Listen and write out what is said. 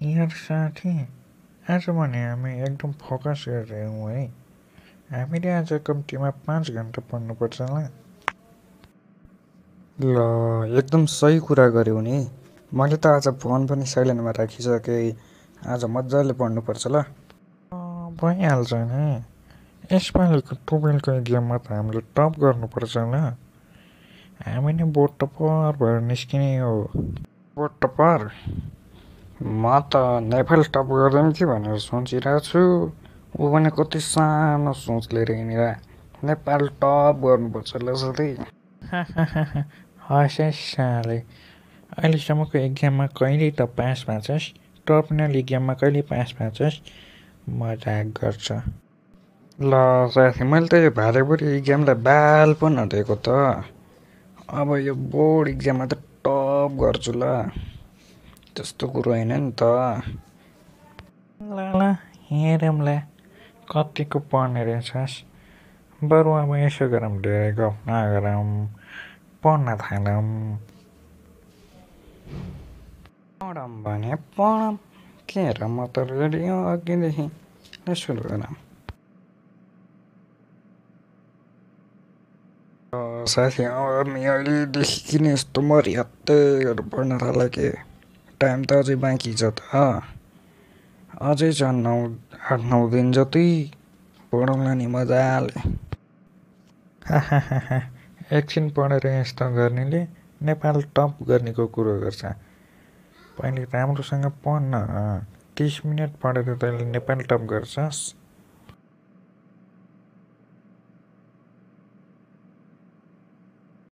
यार साथी, आज भने हामी एकदम फोकस गरेर हौँ है। हामीले आज कम्तीमा 5 घन्टा पढ्नुपर्छ ल। ल एकदम सही कुरा गर्यौ नि। मैले त आज फोन पनि साइलेन्टमा राखिसकेँ। आज मजाले पढ्नुपर्छ ल। भइहाल्छ नि। यसपालिको टुवेल्भको इक्जाममा त हामीले टप गर्नुपर्छ ल। हामी नै बोर्ड टपर भएर निस्किने हो। Board topper? म त नेपाल टप गरिदिउँ कि भनेर सोचिरहेको छु। ऊ पनि कति सानो सोच लिएर हिँडेर नेपाल टप गर्नुपर्छ ल साथी। हसेस साले। अहिलेसम्मको इक्जाममा कहिले त पास भएछस्, टर्मिनल इक्जाममा कहिले पास भएछस्? मजाक गर्छ। ल साथी, मैले त यो भालेपुरी इक्जामलाई बाल पो नदिएको त। अब यो बोर्ड इक्जाममा त टप गर्छु ल। त्यस्तो कुरो होइन नि त। ल ल हेरौँला कतिको पढ्ने रहेछस्। बरु अब यसो गरौँ, धेरै गफ नगरौँ, पढ्न थालौँ। पढौँ भने पढौँ। के र, म त रेडी हो अघिदेखि। सुरु गरौँ। साथी, हामी अहिलेदेखि नै यस्तो मरिहत्तेहरू पढ्न थाल्यो के। टाइम त अझै बाँकी छ त। अझै छ 8-9 दिन जति। पढौँला नि मजाले। एकछिन पढेर यस्तो गर्नेले नेपाल टप गर्नेको कुरो गर्छ। पहिले राम्रोसँग पढ्न। 30 मिनट पढेर तैँले नेपाल टप गर्छस्।